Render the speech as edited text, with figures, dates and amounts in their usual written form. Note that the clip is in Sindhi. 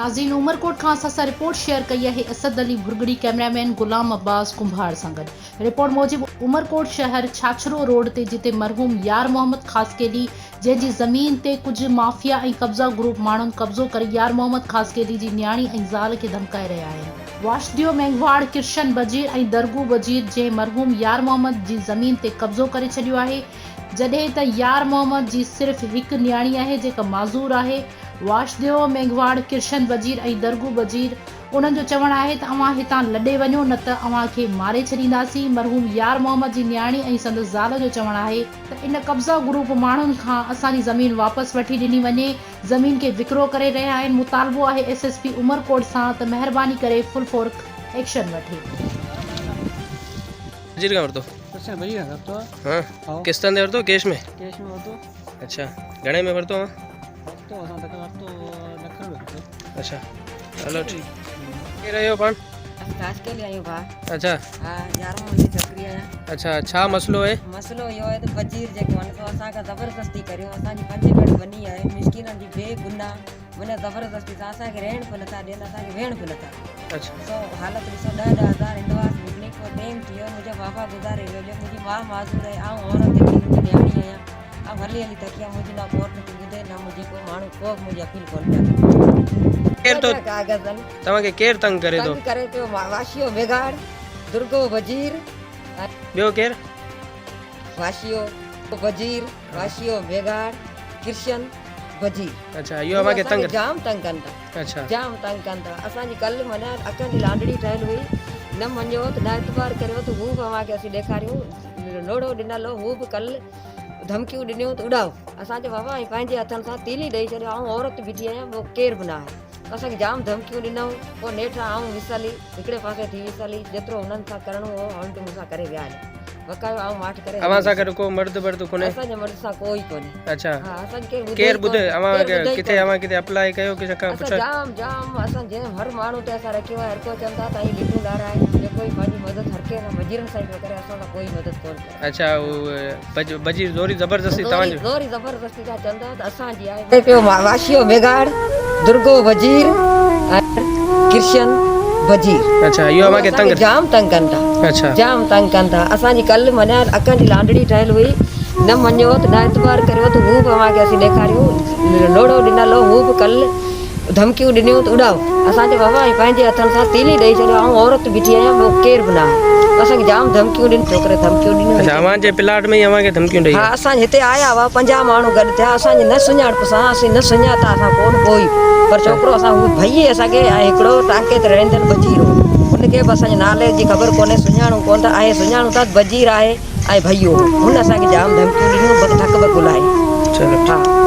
ناظرين عمرڪوٽ کان اسان سان رپورٽ شيئر ڪئي آهي اسد علي ڀرڳڙي ڪئميرا مين غلام عباس ڪنڀار سان گڏ رپورٽ موجب عمرڪوٽ شهر ڇاڇرو روڊ تي جتي مرحوم يار محمد خاصخيلي جنهن جي زمين تي ڪجهه مافيا ۽ قبضا گروپ ماڻهن قبضو ڪري يار محمد خاصخيلي جي نياڻي ۽ زال کي ڌمڪائي رهيا آهن. واشديو مينگهواڙ، ڪرشن بجير ۽ درگو بجير جنهن مرحوم يار محمد جي زمين تي قبضو ڪري ڇڏيو آهي جڏهن ته يار محمد جي صرف هڪ نياڻي آهي جيڪا معذور آهي. واشديو مينگهواڙ، ڪرشن بجير ۽ درگو بجير انهن جو چوڻ آهي ته اوهان هتان لڏي وڃو نه ته اوهان کي ماري ڇڏينداسين، مرحوم يار محمد جي نياڻي ۽ سندس زال جو چوڻ آهي ته ان قبضا گروپ ماڻهن کان اسان جي زمين واپس وٺي ڏني وڃي، زمين کي وڪرو ڪري رهيا آهن، مطالبو آهي ايس ايس پي عمرڪوٽ سان ته مهرباني ڪري فل فورڪ ايڪشن وٺي. بجير کان ورتو. ڪرشن بجير کان ورتو. ها قسطن تي ورتو ڪيش ۾؟ ڪيش ۾ ورتو. اڇا گهڻي ۾ ورتو اوهان؟ ورتو اسان ته ورتو لک روپيه ورتو. اڇا هلو ٺيڪ. ڪير آهيو پاڻ؟ اسان خاص ڪيلي آهيون ڀاء. اڇا. ها يار محمد جي ڇوڪري آهيان. اڇا ڇا مسئلو آهي؟ مسئلو اهو آهي ته وزير جيڪو آهي سو اسان کان زبردستي ڪريو اسان جي پنج ايڪڙ ٻني آهي مسڪينن جي بي گناهه من زبردستي سان اسان کي رهڻ به نٿا ڏين اسان کي ويهڻ به نٿا ڏين. اڇا. سو حالت ڏسو ڏهه ڏهه هزار هندواس وڪڻي پوء ٽيم ٿي ويو منهنجا بابا گذاري ويو جو منهنجي ماء معذور آهي آئون عورت هڪڙي منهنجي نياڻي آهيان. آئون هلي هلي ٿڪي آهيان منهنجي نه ڪورٽ ٿي ٻڌي نه منهنجي ڪو ماڻهو ڪو به منهنجي اپيل ڪونه پيا ڪن. ڪير ٿو ڪاغذ آهن. توهان کي ڪير تنگ ڪري ٿو؟ تنگ ڪري پيو واشيو ميگهاڙ، درگو وزير ۽. ٻيو ڪير؟ واشيو وزير، واشيو ميگهاڙ، ڪرشن وزير. اڇا اهو اوهان کي تنگ. جام تنگ ڪن ٿا. اڇا. جام تنگ ڪن ٿا. اسان جي ڪل معنيٰ اکن جي لانڊڙي ٺهيل هئي نه مڃيو ته نه اعتبار ڪريو ته هو به اوهان کي اسين ڏيکاريون لوڙهو ڏنل هو هو به ڪل ڌمڪيون ڏنيون ته اڏاء. اسان چيو بابا ائين پنهنجي هٿن سان تيلي ڏئي ڇڏيو آئون عورت بيٺي آهيان ٻيو ڪير به نه آهي. اسان کي جام ڌمڪيون ڏنائون پوء نيٺ آئون وسلي هڪڙي پاسي ٿي وسلي جيترو هنن سان ڪرڻو هو هن مون سان ڪري ويا هليا. وڪايو آئون ماٺ ڪري اوهان سان گڏ ڪو مرد برد ڪونهي؟ اسان جي مرد سان ڪو ئي ڪونهي. اڇا ها اسان کي ڪير ٻڌي ڪير ٻڌي اوهان ڪٿي ڪونهي. اوهان ڪٿي اپلائي ڪيو ڪنهن کان اسان پڇا؟ جام جام اسان جنهن هر ماڻهو تي اسان رکيو آهي هر ڪو چون ٿا ته هي لٽون دار آهي جيڪو ئي پنهنجي مدد هر ڪنهن سان وزيرن سان ئي پيو ڪري اسان سان ڪوئي مدد ڪونه ڪري. اڇا اهو بجي زوري زبردستي توهان جو. زوري زبردستي ٿا چون ٿا ته اسان جي آهي. پيو واشيو ميگهاڙ، درگو وزير ۽ ڪرشن وزير. اڇا اهو اوهان کي تنگ. جام تنگ ڪن ٿا. اڇا. جام تنگ ڪن ٿا. اسان جي ڪل معنيٰ اکن جي لانڊڙي ٺهيل هئي نه مڃيو ته نه اعتبار ڪريو ته هو به اوهان کي اسين ڏيکاريون لوڙهو ڏنل هو هو به ڪل ڌمڪيون ڏنيون ته اڏاء. اسان چيو بابا ائين پنهنجي هٿن سان تيلي ڏئي ڇڏيو آئون عورت بيٺي آهيان ٻيو ڪير به نه آهي. اسان کي جام ڌمڪيون ڏنيون ڇوڪري ڌمڪيون ڏنيون. اڇا اوهان جي پلاٽ ۾ ئي اوهان کي ڌمڪيون ڏئي ها اسان هتي آيا هئا 50 ماڻهو گڏ ٿيا اسان جي نه سڃاڻپ سان اسين نه سڃاتا اسان ڪونه ڪوئي پر ڇوڪرو اسان هو ڀئي اسان کي ۽ هڪڙو ٽانڪي تي رهندڙ بجير هو ان کي به اسان جي نالي جي خبر ڪونهي سڃاڻون ڪونه ٿا ۽ سڃاڻون ٿا بجير آهي ۽ ڀئيو هو هن اسان کي جام ڌمڪيون ڏنيون بڪ ڌڪ بڪ الائي چلو ها.